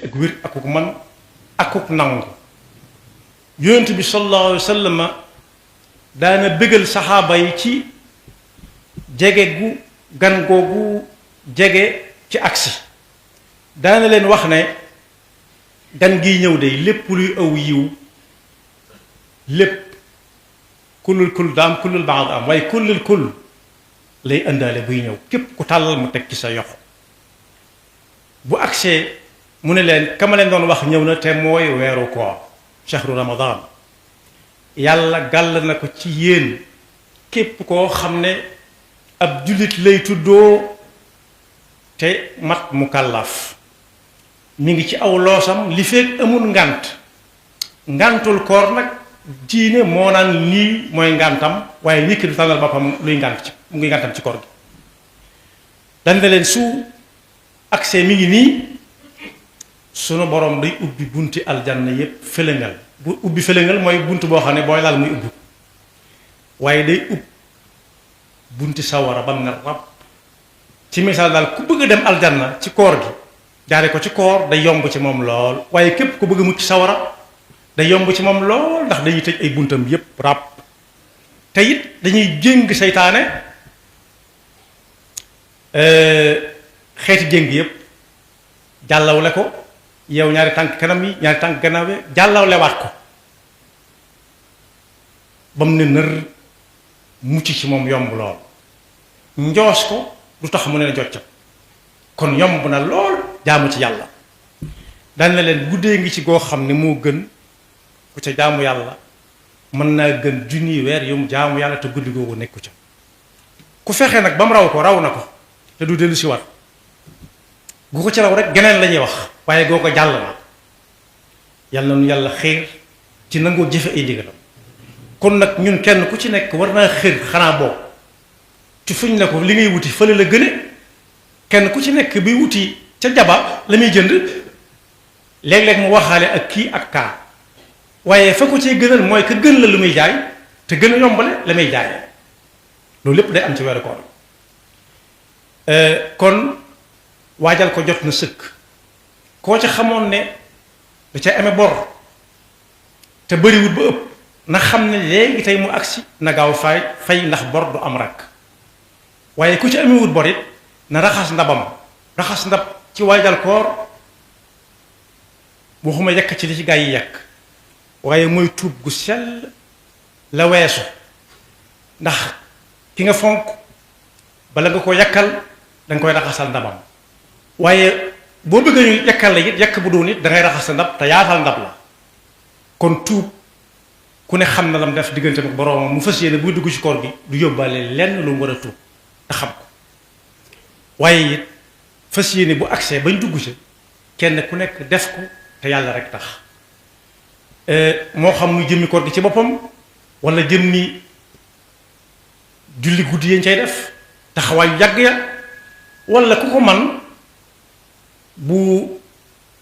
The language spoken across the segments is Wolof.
ci ak wér akuk man akuk nangu yonent bi sallallahu alayhi wa sallam daana bégal saxaaba yi ci jege gu gan googu jege ci agsi daana leen wax ne gan gi ñëw de lépp luy aw yiw lépp kullul kull daam kullul baad am waaye kullul kull lay indaale buy ñëw képp ku tàllal mu teg ci sa yoxo bu agsee mu ne leen kama leen doon wax ñëw na te mooy weeru koor shahru ramadan yàlla gàll na ko ci yéen képp koo xam ne ab jullit lay tuddoo te mat mu kàllaaf mi ngi ci aw loosam li fekk amul ngantul koor nag diine moo naan lii mooy ngantam waaye nit ki du tànnal boppam luy ngant ci mu ngi ngantam ci koor gi dañ ne leen su accès mi ngi nii sunu borom day ubbi bunti aljanna yépp fëlëngal bu ubbi fëlëngal mooy bunt boo xam ne booy laal muy ubbi waaye day ubb bunti sawara bam nga rab ci misaal daal ku bëgg a dem aljanna ci koor gi jaare ko ci koor day yomb ci moom lool waaye képp ku bëgg a mucc sawara day yomb ci moom lool ndax dañuy tëj ay buntam yépp rab te it dañuy jéng seytaane xeeti jéng yépp jàllawle ko yow ñaari tànk kanam yi ñaari tànk gannaaw yi jàllawlewaat ko ba mu ne nër mucc ci moom yomb lool njoos ko du tax mu ne jot ca kon yomb na lool jaamu ci yàlla daan na leen guddee ngi ci goo xam ne moo gën ku ca jaamu yàlla mën naa gën junni weer yu mu jaamu yàlla te guddi googu nekku ca ku fexe nag ba mu raw ko raw na ko te du dellu si waat gu ko ci raw rek geneen la ñuy wax waaye goo ko jàll na yàlla nu yàlla xiir ci nangoo jëfe ay ndigalam kon nag ñun kenn ku ci nekk war naa xiir xanaa boobu ci fuñ ne ko li ngay wuti fële la gëne kenn ku ci nekk bi wuti ca jaba la muy jënd léeg-léeg mu waxaale ak kii ak kaa waaye fa ko cee gënal mooy ka gën la lu muy jaay te gën a yombale la muy jaay loolu lépp day am ci weeru koor kon waajal ko jot na sëkk koo ca xamoon ne da ca amee bor te bëriwut ba ëpp na xam ne léegi tey mu agsi na gaaw fay ndax bor du am rakk waaye ku ci amewut bor it na raxas ndabam raxas ndab ci waajal koor waxuma yekk ci li ci gaa yi yekk waaye mooy tuub gu sell la weesu ndax ki nga fonk bala nga ko yakkal danga koy raxasal ndabam waaye boo bëgg ñu yakkal la it yekk bu doon it dangay raxas sa ndab te yaatal ndab la kon tuub ku ne xam na lam def diggante ak boroomam mu fas yéene buy dugg ci koor gi du yóbbaale lenn lu mu war a tuub te xam ko waaye it fas yéene bu agsee bañ dugg ci kenn ku nekk def ko te yàlla rek tax moo xam muy jëmmi koor gi ci boppam wala jëmmi julli guddi yañ cay def taxawaayu yàgg ya wala ku ko man bu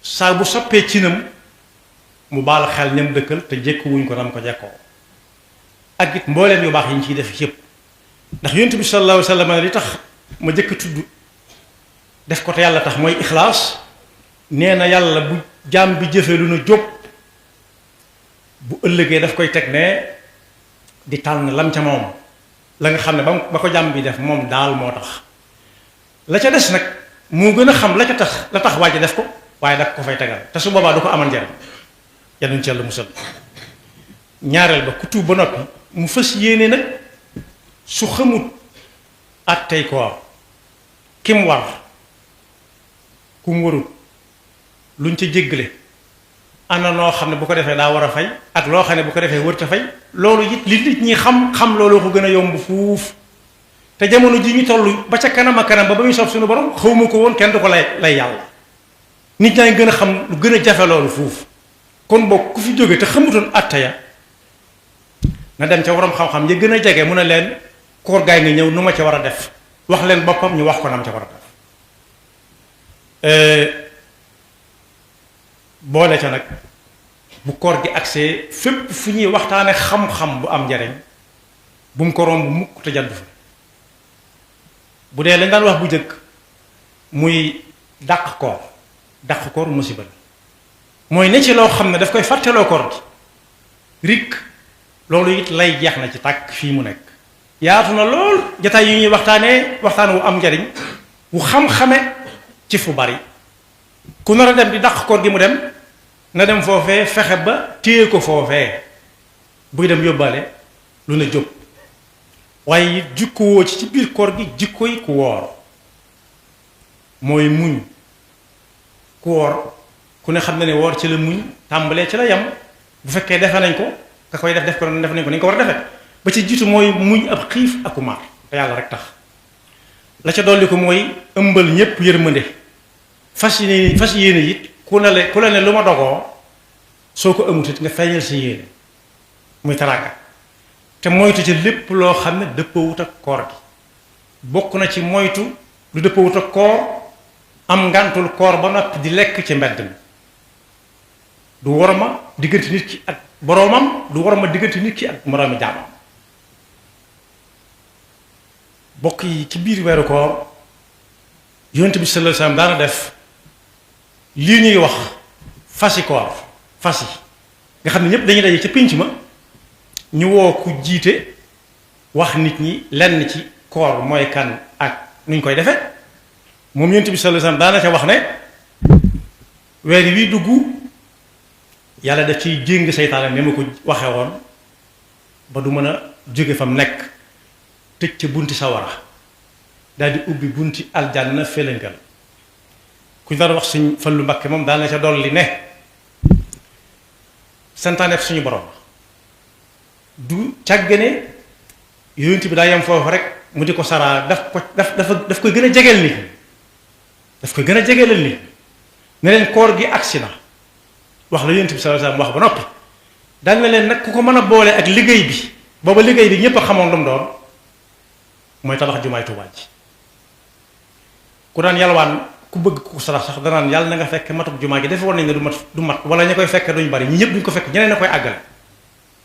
saa bu soppee cinam mu baal xel ñam dëkkal te jékkuwuñ ko nam ko jekkoo ak it mbooleem yu baax yi ñu ciy def yépp ndax yonent bi sallallahu alayhi wa sallam li tax ma jëkk tudd def ko te yàlla tax mooy ixlaas nee na yàlla bu jaam bi jëfee lu na jóg bu ëllëgee daf koy teg ne di tànn lam ca moom la nga xam ne ba ko jaam bi def moom daal moo tax la ca des nag moo gën a xam la ca tax la tax waa ji def ko waaye dak ko fay tegal te su boobaa du ko amal njariñ yanuñ ci yàlla musal ñaareel ba ku tuub ba noppi mu fas yéene nag su xamut at tey koor ki mu war ku mu warut luñ ca jéggale ana noo xam ne bu ko defee daa war a fay ak loo xam ne bu ko defee wërta fay loolu it li nit ñi xam loolu ko gën a yomb fuuf te jamono ji ñu toll ba ca kanam a kanam ba muy soob suñu borom xawma ko woon kenn du ko lay yàlla nit ñaa ngi gën a xam lu gën a jafe loolu fuuf kon bokk ku fi jóge te xamutoon attaya na dem ca waroom xam-xam ya gën a jege mu ne leen koor gaay nga ñëw nu ma ca war a def wax leen boppam ñu wax ko nam ca war a def boole ca nag bu koor gi agsee fépp fu ñuy waxtaane xam-xam bu am njariñ bu mu ko romb mukk te jàddu fa bu dee lañ daan wax bu njëkk muy dàq koor musiba la mooy ne ci loo xam ne daf koy fàtteloo koor gi rik loolu it lay jeex na ci tàkk fii mu nekk yaatu na lool jataay yu ñuy waxtaanee waxtaan wu am njariñ wu xam-xame ci fu bari ku nar a dem di dàq koor gi mu dem na dem foofee fexe ba téye ko foofee buy dem yóbbaale lu ne jóg waaye jikko woo ci biir koor gi jikko yi ku woor mooy muñ ku woor ku ne xam na ne woor ci la muñ tàmbalee ci la yam bu fekkee defe nañ ko ka koy def ko def nañ ko ni ko war a defe ba ci jiitu mooy muñ ab xiif ak mar te yàlla rek tax la ca dolli ko mooy ëmbal ñépp yërmande fas yéene it ku la ne lu ma dogoo soo ko ëmut it nga feeñal sa yéene muy teraanga te moytu ci lépp loo xam ne dëppawut ak koor gi bokk na ci moytu lu dëppawut ak koor am ngantul koor ba noppi di lekk ci mbedd mi du worma diggante nit ki ak boroomam du worma diggante nit ki ak moroomi jaamam bokk yi ci biir weeru koor yonent bi sallallahu alayhi wasallam daana def lii ñuy wax fasi koor fasi nga xam ne ñépp dañuy daje ca pénc ma ñu woo ku jiite wax nit ñi lenn ci koor mooy kan ak nuñ koy defe moom yonent bi sallallahu alayhi wasallam daana ca wax ne weer wi dugg yàlla daf ciy jéng seytaane ni ma ko waxe woon ba du mën a jóge fam nekk tëj ca bunti sawara daal di ubbi bunti aljanna félangal ku ñu daan wax suñ Fallu Mbakke moom daal na ca dolli ne santaaneef suñu borom du càggane yonent bi daa yem foofu rek mu di ko saraa daf koy gën a jegeel nit daf koy gën a jegeelal nit ne leen koor gi agsi na wax la yonent bi sallallahu alayhi wasallam wax ba noppi dal na leen nag ku ko mën a boole ak liggéey bi booba liggéey bi ñépp a xamoon lu mu doon mooy tabax jumaay Tuubaa ji ku daan yalwaan ku bëgg ku sarax sax danaan yàlla na nga fekk matuk jumaa gi defe woon nañ ne du mat wala ña koy fekk duñ bari ñi ñëpp duñ ko fekk ñeneen na koy àggale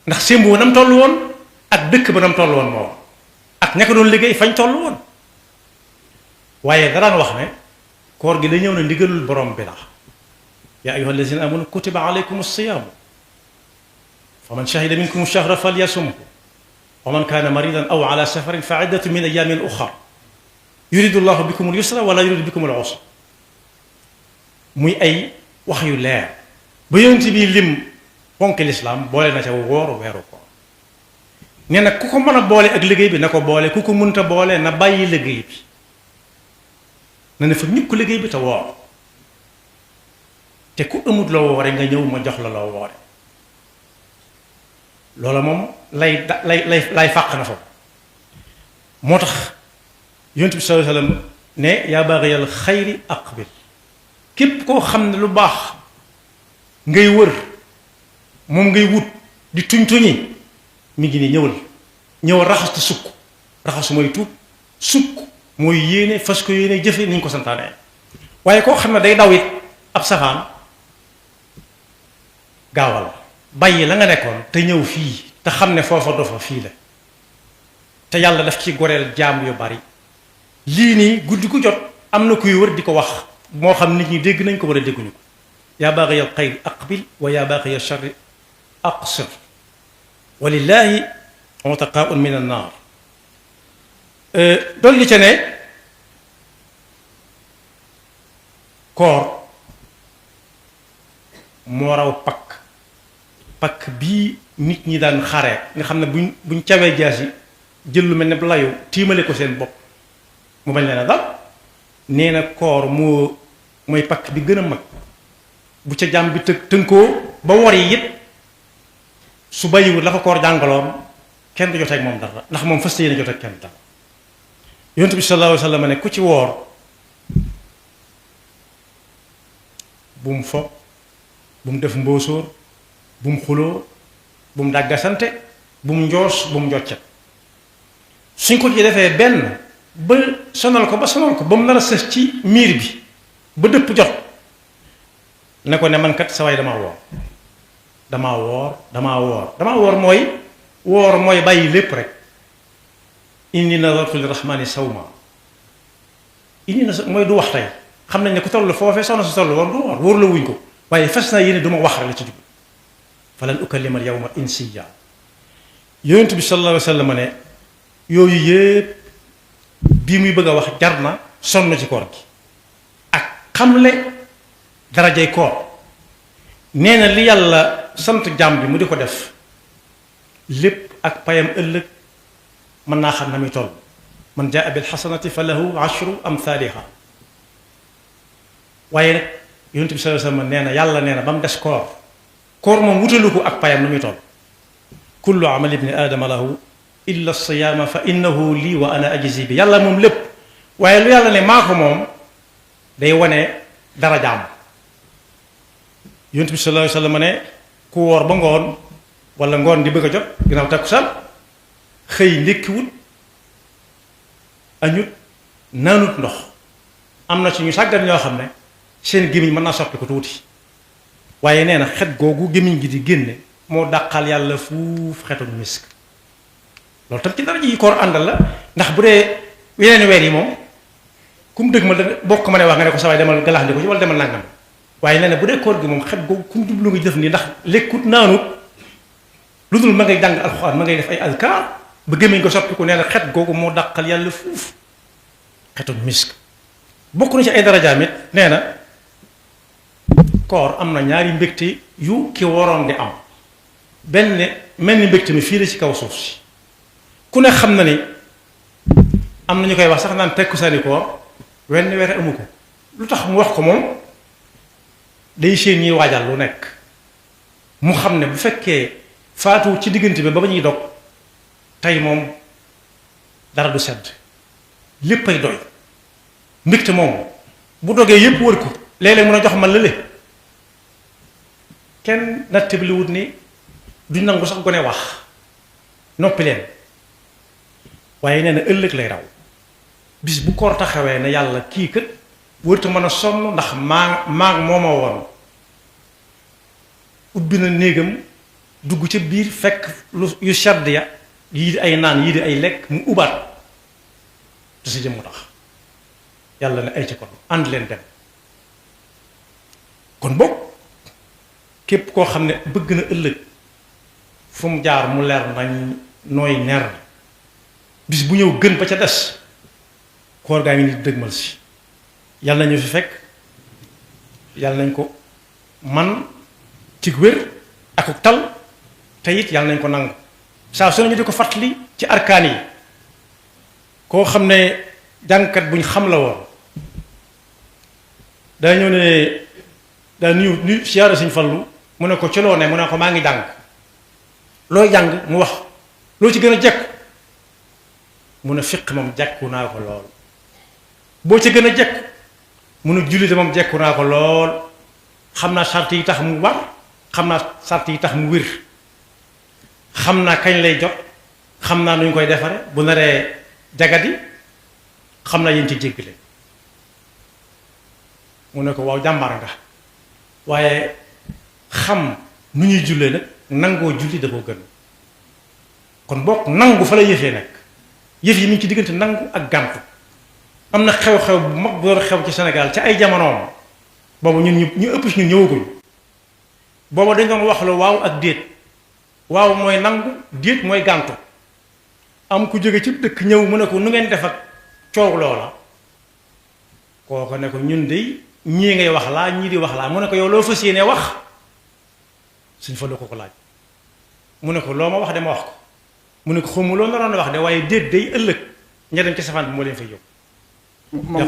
ndax sémbu wa nam toll woon ak dëkk ba nam toll woon moom ak ña ko doon liggéey fañ toll woon waaye daraan wax ne koor gi da ñëw na ndigalul borom bi la yaa ayyuha allazina amanu kutiba alaykum as-siyam fa man shahida minkum ash-shahra falyasumhu wa man kaana maridan aw ala safarin fa iddatu min ayamin uxar yuridu llahu bikum al-yusra wala yuridu bikum al-usra muy ay wax yu leer ba yonent bi lim ponk lislaam boole na ca woor weeru ko nee na ku ko mën a boole ak liggéey bi na ko boole ku ko mënta boole na bàyyi liggéey bi na ne fa ñukk liggéey bi te woor te ku amut loo woore nga ñëw ma jox la loo woore loola moom lay fàq na fa moo tax yonent bi sallallahu alayhi wasallam ne yaa baaxiyal xayri aqbil képp koo xam ne lu baax ngay wër moom ngay wut di tuñ-tuñi mi ngi nii ñëwal raxas te sukk raxasu mooy tuub sukk mooy yéene fas ko yéene jëfe ni ñu ko santaane waaye koo xam ne day daw it ab safaan gaawal bàyyi la nga nekkoon te ñëw fii te xam ne foofa dofa fii la te yàlla daf ci goreel jaam yu bari lii nii guddi gu jot am na kuy wër di ko wax moo xam nit ñi dégg nañ ko wala dégguñu ko yaa baaxiyal xayri aqbil wa yaa baaxiyal sharri aqsir walillahi utaqaa'un min an-naar dolli ca ne koor moo raw pakk bii nit ñi daan xare nga xam ne buñ cawee jaas yi jël lu mel ne layu tiimale ko seen bopp mu bañ leen a dal nee na koor mooy pakk bi gën a mag bu ca jàmm bi tënkoo ba wor yi it su bàyyiwul la ko koor jàngaloon kenn du joteeg moom dara ndax moom fas yéene joteeg kenn dara yonent bi sallallahu alayhi wa sallam ne ku ci woor bu mu fo bu mu def mbóosóor bu mu xuloo bu mu dàggasante bu mu njoos bu mu njoccet suñ ko ci defee benn ba sonal ko ba mu nar a sës ci miir bi ba dëpp jot ne ko ne man kat sa waay damaa woor mooy bàyyi lépp rek inni nadartu lirrahmani sawma mooy du wax tey xam nañ ne ku toll foofee soxna su toll woon du woor wóor la wuñ ko waaye fas naa yéene du ma wax rek la ci jublu falan ukallima al yawma insiya yonent bi sallallahu alayhi wa sallam ne yooyu yëpp bii muy bëgg a wax jar na sonn ci koor gi ak xamle darajay koor nee na li yàlla sant jaam bi mu di ko def lépp ak payam ëllëg mën naa xam na muy toll man jaa bil xasanati fa lahu ashru amthaliha waaye nag yonent bi sallallahu alayhi wa sallam nee na yàlla nee na ba mu des koor moom wutalu ko ak payam nu muy toll kullu amali ibni aadama lahu illa siyaama fa innahu lii wa ana ajzi bi yàlla moom lépp waaye lu yàlla ne maa ko moom day wane darajaam yonent bi sallallahu alayhi wa sallam ne ku woor ba ngoon wala ngoon di bëgg a jot ginnaaw takkusaan xëy ndékkiwut añut naanut ndox am na ci ñu sàggan ñoo xam ne seen gémmiñ mën naa soppi ko tuuti waaye nee na xet googu gémmiñ gi di génne moo dàqal yàlla fuuf xetu misk loolu tam ci dara ji koor àndal la ndax bu dee yeneen weer yi moom ku mu dëgg ma bokk ma ne wax nga ne ko sa waay demal galax ndi ko ci wala demal nangam waaye nee na bu dee koor gi moom xet googu ku mu jublu nga def nii ndax lekkut naanut lu dul ma ngay jàng alxuraan ma ngay def ay azkar ba gémmiñ ko soppi ko nee na xet googu moo dàqal yàlla fuuf xetu misk bokk na ci ay darajaam it nee na koor am na ñaari mbégte yu ki waroon di am benn mel ni mbégte mi fii la ci kaw suuf si ku ne xam na ni am na ñu koy wax sax naan takkusaani koor wenn weer amu ko lu tax mu wax ko moom day seen ñuy waajal lu nekk mu xam ne bu fekkee faatu ci diggante bi ba ba ñuy dog tey moom dara du sedd léppay doy mbégte moom bu dogee yépp wër ko léeg-léeg mun a jox ma lële kenn nattabliwut ni duñ nangu sax gone wax noppi leen waaye nee na ëllëg lay raw bis bu koor taxawee ne yàlla kii kët wërta mën a sonn ndax maag moo ma woon ubbi na néegam dugg ca biir fekk lu yu sedd ya yii di ay naan yii di ay lekk mu ubaat te si jëm mu tax yàlla ne ay ci kon ànd leen dem kon bokk képp koo xam ne bëgg na ëllëg fu mu jaar mu leer nañ nooy ner bis bu ñëw gën ba ca des koor gaa ngi nit dëgmal si yàlla nañu fi fekk yàlla nañ ko man ci wér ak tal te it yàlla nañ ko nangu saa su ñu di ko fàttali ci arkaan yi koo xam ne jàngkat buñ xam la woon daa ñëw ne daa nuyu siyaara Sëñ Fallu mu ne ko ci loo ne mu ne ko maa ngi jàng looy jàng mu wax loo ci gën a jekku mu ne fiq moom jekku naa ko lool boo ci gën a jekku mu ne jullite moom jekku naa ko lool xam naa sart yi tax mu war xam naa sart yi tax mu wér xam naa kañ lay jot xam naa nu ñu koy defare bu naree jagadi xam naa yéen ci jéggale mu ne ko waaw jàmbaar nga waaye xam nu ñuy jullee nag nangoo julli da koo gën kon bokk nangu fa la yëfee nag yëf yi mi ngi ci diggante nangu ak gàntu am na xew-xew bu mag bu doon xew ci Sénégal ci ay jamonoom boobu ñun ñu ëpp si ñun ñëwaguñ booba dañ doon wax la waaw ak déet waaw mooy nangu déet mooy gàntu am ku jóge ci dëkk ñëw mu ne ko nu ngeen def ak coow loola kooku ne ko ñun de ñii ngay wax laa ñii di wax laa mu ne ko yow loo fas yéene wax Sëñ Fallu ko laaj mu ne ko loo ma wax de ma wax ko mu ne ko xamu loo naroon wax de waaye déet day ëllëg ña dem ci safaan bi moo leen fay yóbbu.